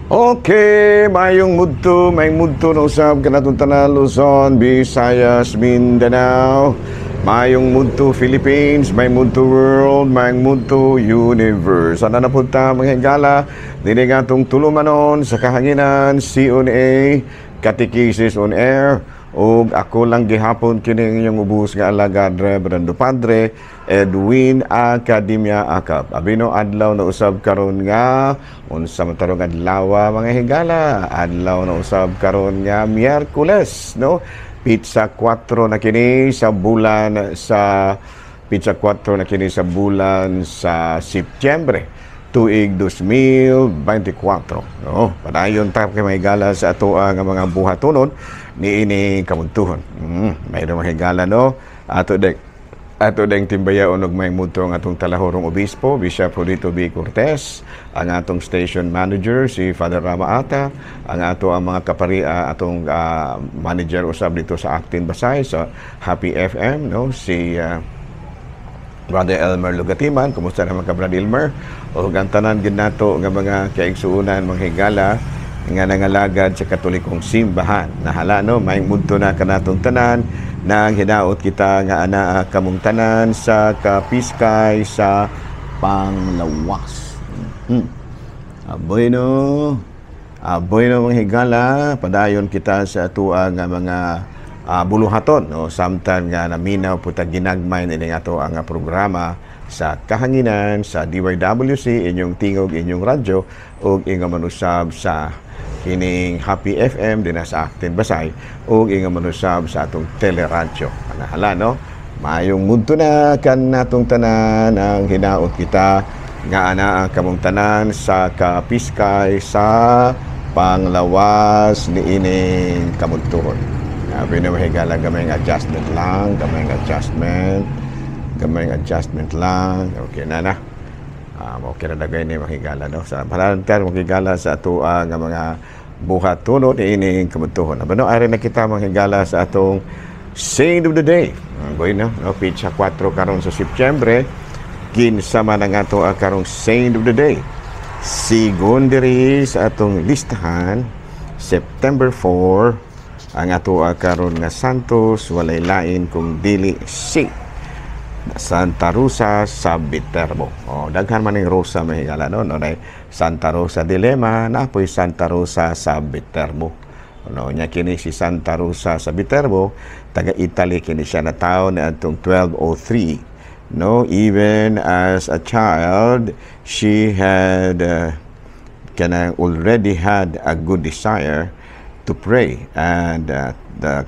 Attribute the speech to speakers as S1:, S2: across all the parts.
S1: Okay, mayong mudto na usab kanatong tanan, Luzon, Visayas, Mindanao. Mayong mudto, Philippines, mayong mudto, world, mayong mudto, universe. Ana na punta, mga higala, dini nga atong tulumanon sa kahanginan, CONA, Catechesis on Air, ug ako lang gihapon kini inyong ubos nga alagad, Reverendo Padre Edwin Academia Acap. Abino, adlaw na usab karon nga unsa man tarong adlaw, mga higala? Adlaw na usab karon nga Miyerkules, no? Petsa 4 na kini sa bulan sa petsa 4 na kini sa bulan sa Setyembre, tuig 2024, no? Padayon ta kay mga higala sa ato nga mga buhatonon niini kamuntuhon. Mayroon, mga higala, no? Ato deng timbayaon og may mudto ang atong talahorong obispo, Bishop Julito B. Cortez, ang atong station manager si Father Rama Ata, ang ato ang mga kapari, atong manager usab dito sa Actin Basay sa Happy FM, no, si Brother Elmer Lugatiman. Kumusta naman ka, Brother Elmer? O ang tanan gid nato nga mga kaigsuonan, mga higala, nga nangalagad sa Katolikong simbahan. Nahala, no, may mudto na kanatong tanan nang hinaot kita nga anaa kamong tanan sa kapiskay sa panglawas. Aboy no. Aboy no, mga higala, padayon kita sa atua nga mga buluhaton, no, samtang nga naminaw po ta ginagmay ini ato ang programa sa kahanginan sa DYWC, inyong tingog, inyong radyo, ug ingon man usab sa kining Happy FM dinha sa Actin Basay, ug ingon man usab sa atong teleradyo. Anahala, no, maayong mudto na kan natong tanan ang hinaot kita nga anaa kamong tanan sa kapiskay sa panglawas niining kamuntuhon. Sabi na, mahigala, gamay adjustment lang, gamay adjustment, gamay adjustment lang. Okay na na. Okay na dagay ni, mahigala, no. Sa palantar, mahigala, sa ato nga mga buhat tuno niining kamuntuhon. Abano, ari na kita, mahigala, sa atong Saint of the Day. Boy, no, no, petsa 4 karon sa Setyembre, kinsa man ang ato ang karong Saint of the Day? Sigon diri sa atong listahan, September 4, ang ato karon nga santos walay lain kung dili si Santa Rosa sa Viterbo. Oh, daghan man ning Rosa, mahigala, no, no, Santa Rosa de Lima, napoy Santa Rosa sa Viterbo. No, nya kini si Santa Rosa sa Viterbo, taga Italy kini siya, na taon atong 1203. No, even as a child, she had kanang already had a good desire to pray and the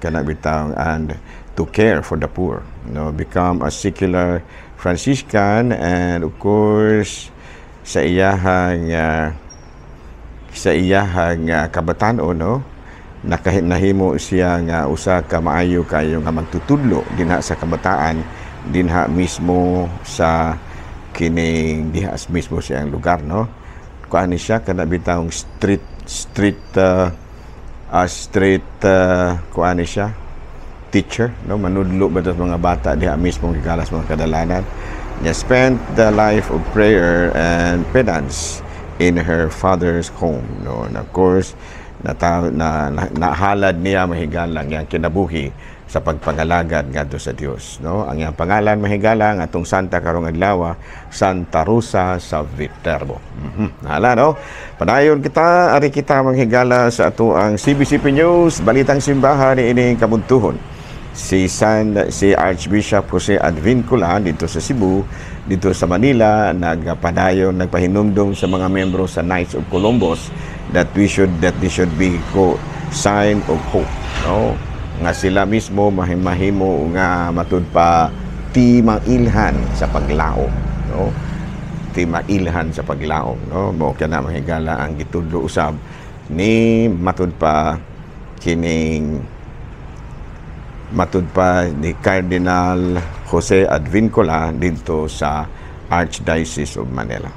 S1: kanang bitaw and to care for the poor. No, become a secular Franciscan and of course sa iyahang kabatan-on, no, nahimo siya nga usa ka maayo kayo nga magtutudlo dinha sa kabataan dinha mismo sa kining diha mismo siyang lugar, no. Kuan ni siya, kana bitawng street kuan ni siya, teacher, no, manudlo ba sa mga bata diha mismo gigalas mga kadalanan niya. Spent the life of prayer and penance in her father's home, no. And of course na nahalad niya, mahigala, ang kinabuhi sa pagpangalagad ngadto sa Dios, no. Ang iyang pangalan, mahigala, ang atong santa karong adlaw, Santa Rosa sa Viterbo. Hala, no, padayon kita, ari kita, manghigala, sa ato ang CBCP News, Balitang Simbahan niining kabuntuhon. Si Archbishop Jose Advincula dito sa Cebu, dito sa Manila, nagpadayon nagpahinumdum sa mga membro sa Knights of Columbus that they should be ko sign of hope, no, nga sila mismo mahimahimo nga matud pa ti mailhan sa paglaom, no, ti mailhan sa paglaom, no. Mo kana, mahigala, ang gitudlo usab ni matud pa kining matud pa ni Cardinal Jose Advincula dito sa Archdiocese of Manila.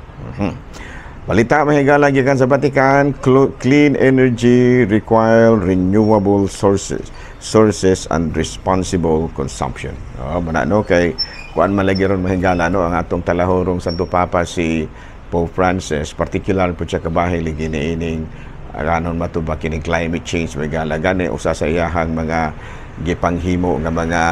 S1: Balita, mahigala, gikan sa Vatican, clean energy require renewable sources and responsible consumption. Oh, mana, no, kay kuan man lagi ron, mahigala, no, ang atong talahorong Santo Papa si Pope Francis, particular po siya kabahin lagi niining Anon mato ba kining climate change, mga higala? Gani usa sa iyahang mga gipanghimo nga mga,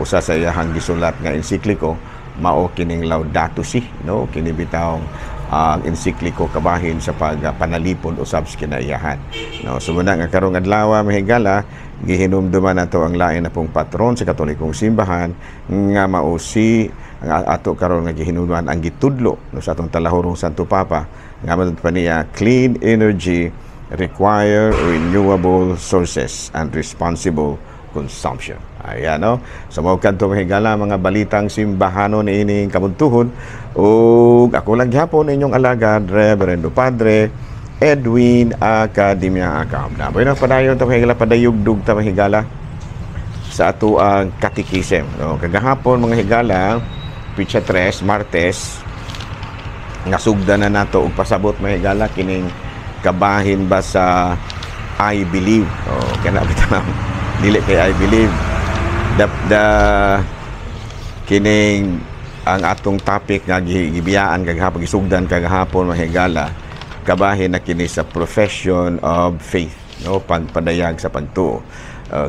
S1: usa sa iyahang gisulat nga ensikliko mao kining Laudato Si, no? Kini bitawng ang ensikliko kabahin sa pagpanalipod usab sa kinaiyahan, no? So muna nga karong adlaw, mga higala, gihinumduman nato ang lain na pong patron sa Katolikong Simbahan nga mao si ang ato karon nga gihinumduman ang gitudlo, no, sa atong talahurong Santo Papa nga matud pa niya, "Clean energy require renewable sources and responsible consumption." Ayan, no? So, mao kadto, mga higala, mga balitang simbahanon niining kabuntuhon. Ug ako lang gihapon inyong alagad, Reverendo Padre Edwin Academia Acam. Na, bueno, padayon ta, mga higala, padayugdug ta, mga higala, sa ato ang katikisem. No? Kagahapon, mga higala, pitsa 3, Martes, nga sugda na nato og pasabot, mga higala, kining kabahin ba sa "I believe." Oh, kana bitaw, dili kay "I believe." The kining ang atong topic nga gibiyaan kagahapon, gisugdan kagahapon, mga higala, kabahin na kini sa profession of faith, no, pagpadayag sa pagtuo.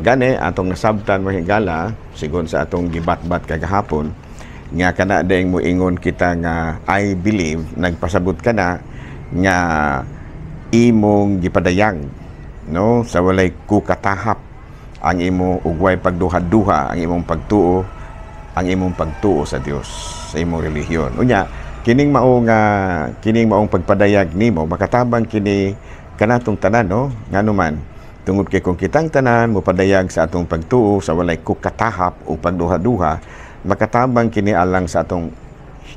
S1: Gani atong nasabtan, mga higala, sigon sa atong gibatbat kagahapon, nga kana dayong moingon kita nga "I believe," nagpasabot ka na nga imong gipadayag, no, sa walay kukatahap ang imo ug way pagduha-duha ang imong pagtuo sa Dios, sa imong relihiyon. Unya kining maong pagpadayag nimo makatabang kini kanatong tanan, no? Ngano man, tungod kay kung kitang tanan mopadayag sa atong pagtuo sa walay kukatahap o pagduha-duha, makatabang kini alang sa atong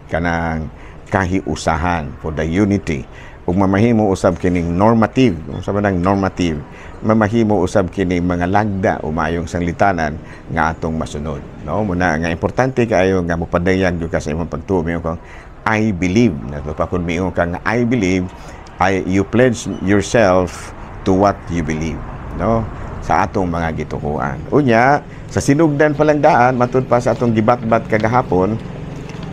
S1: kanang kahiusahan, for the unity, ug mamahimo usab kining normative. Unsa man ang normative? Mamahimo usab kini mga lagda o maayong sanglitanan nga atong masunod, no? Muna nga importante kaayo nga mopadayag gyud ka sa imong pagtuo. Moingon kang "I believe," na pa kun miingon ka nga "I believe," you pledge yourself to what you believe, no, sa atong mga gitukuan. Unya sa sinugdan pa lang daan, matud pa sa atong gibatbat kagahapon,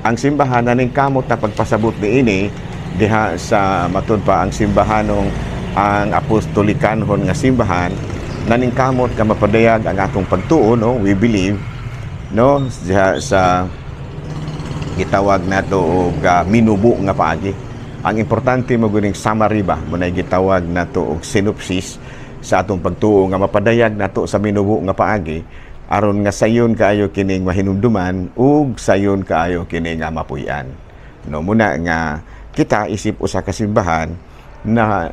S1: ang simbahan na ning kamot na pagpasabot niini diha sa, matud pa, ang simbahanong ang apostolikanhon nga simbahan naningkamot nga mapadayag ang atong pagtuo, no, "We believe," no, diha sa gitawag nato og minubo nga paagi. Ang importante mo guning summary ba mo na gitawag nato og synopsis sa atong pagtuo nga mapadayag nato sa minubo nga paagi aron nga sayon kaayo kining mahinumduman ug sayon kaayo kini nga mapuy-an, no? Muna nga kita isip usa ka simbahan na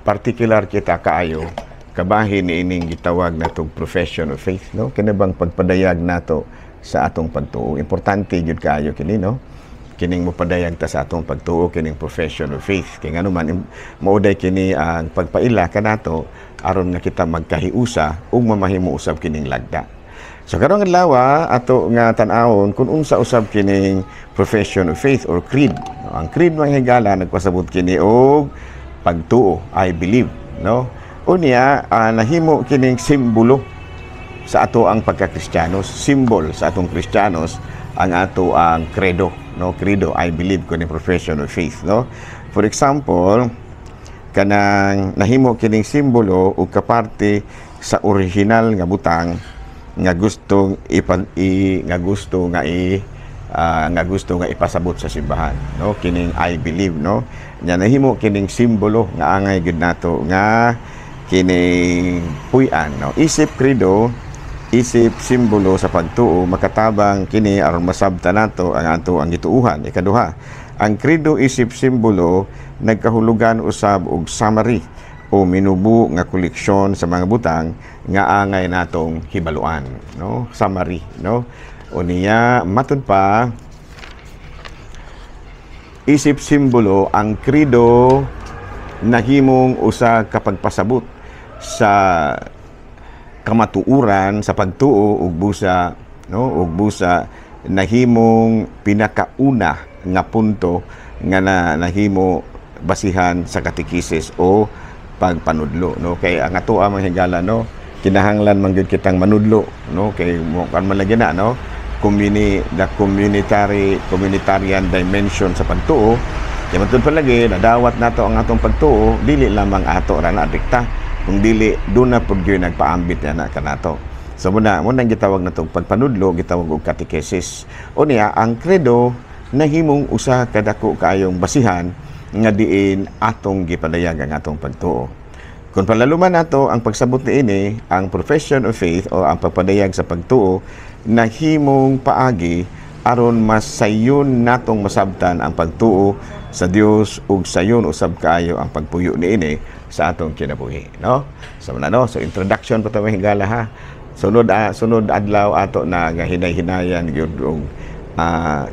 S1: particular kita kaayo kabahin niining gitawag natong profession of faith, no? Kini bang pagpadayag nato sa atong pagtuo, importante gyud kaayo kini, no? Kining mopadayag ta sa atong pagtuo, kining profession of faith, kay ngano man mao day kini ang pagpaila kanato aron nga kita magkahiusa ug mamahimo usab kining lagda. So karong adlaw, ato nga tan-awon kung unsa usab kining profession of faith or creed. Ang creed, mga higala, nagpasabot kini og pagtuo, "I believe," no? Unya nahimo kining simbolo sa ato ang pagka-Kristiyanos, symbol sa atong Kristiyanos ang ato ang credo, no? Credo, "I believe," kuning profession of faith, no? For example, kanang nahimo kining simbolo ug kaparte sa original nga butang nga gusto nga ipasabot sa simbahan, no? Kining "I believe," no? Nya nahimo kining simbolo nga angay gid nato nga kining puy-an, no? Isip credo, isip simbolo sa pagtuo, makatabang kini aron masabta nato ang ato ang gituuhan. Ikaduha, ang credo isip simbolo nagkahulugan usab og summary o minubo nga koleksyon sa mga butang nga angay natong hibaluan, no? Summary, no? Unya matud pa, isip simbolo, ang credo nahimong usa ka pagpasabot sa kamatuoran sa pagtuo ug busa, no, ug busa nahimong pinakauna nga punto nga nahimo basihan sa katekisis o pagpanudlo, no? Kay ang atoa, mga higala, no, kinahanglan man gyud kitang manudlo, no? Kay mo kan man lagi na, no, the communitarian dimension sa pagtuo. Kay matud palagi nadawat nato ang atong pagtuo, dili lamang ato ra na dikta, kung dili duna pud gyud nagpaambit ana kanato. So muna nang gitawag natong pagpanudlo, gitawag og catechesis. Unya ang credo nahimong usa ka dako kaayong basihan nga diin atong gipadayag ang atong pagtuo. Kung palaluman nato ang pagsabot niini, ang profession of faith o ang pagpadayag sa pagtuo nahimong paagi aron mas sayon natong masabtan ang pagtuo sa Dios ug sayon usab kaayo ang pagpuyo niini sa atong kinabuhi, no? So na, no, so introduction pa ta, mga higala, ha. Sunod adlaw ato na nga hinay-hinayan gyud og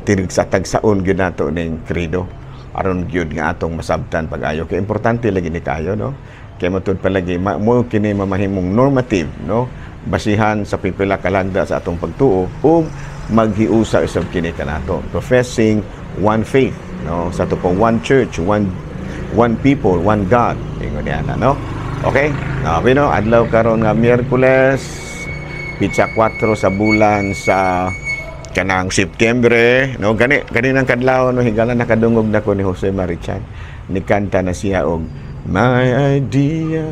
S1: tinig sa tagsaon gyud nato ning credo aron gyud nga atong masabtan pag-ayo, kay importante lagi ni kayo, no? Kay matud palagi mo kini mamahimong normative, no, basihan sa pipila ka lagda sa atong pagtuo ug maghiusa usab kini kanato, professing one faith, no, sa ato pong one church, one one people, one God, ingon niya na, no? Okay, no, bino adlaw karon nga Miyerkules, pitsa 4 sa bulan sa kanang Setyembre, no? Gani kaninang kadlaw, no, higala, nakadungog na ko ni Jose Mari Chan, ni kanta na siya og "My idea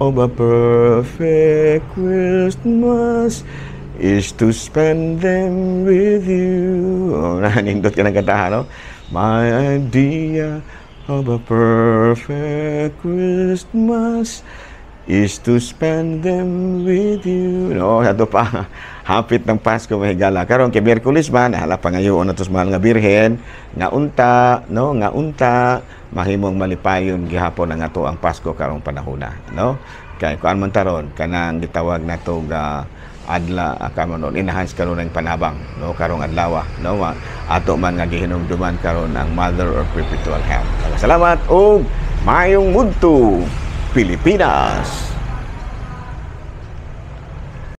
S1: of a perfect Christmas is to spend them with you." Oh, nanindot ka ng kantahan, no? "My idea of a perfect Christmas is to spend them with you." No, ato pa hapit ng Pasko, mahigala. Karon kay Miyerkules man, hala, pangayoon nato sa mahal nga Birhen nga unta, no, nga unta mahimong malipayon gihapon ang ato ang Pasko karong panahona, no? Kay kuan man taron kanang gitawag nato ga adla karon, enhance karon ang panabang, no, karong adlaw, no? Ato man nga gihinumduman karon ang Mother of Perpetual Help. Salamat ug maayong mudto, Pilipinas.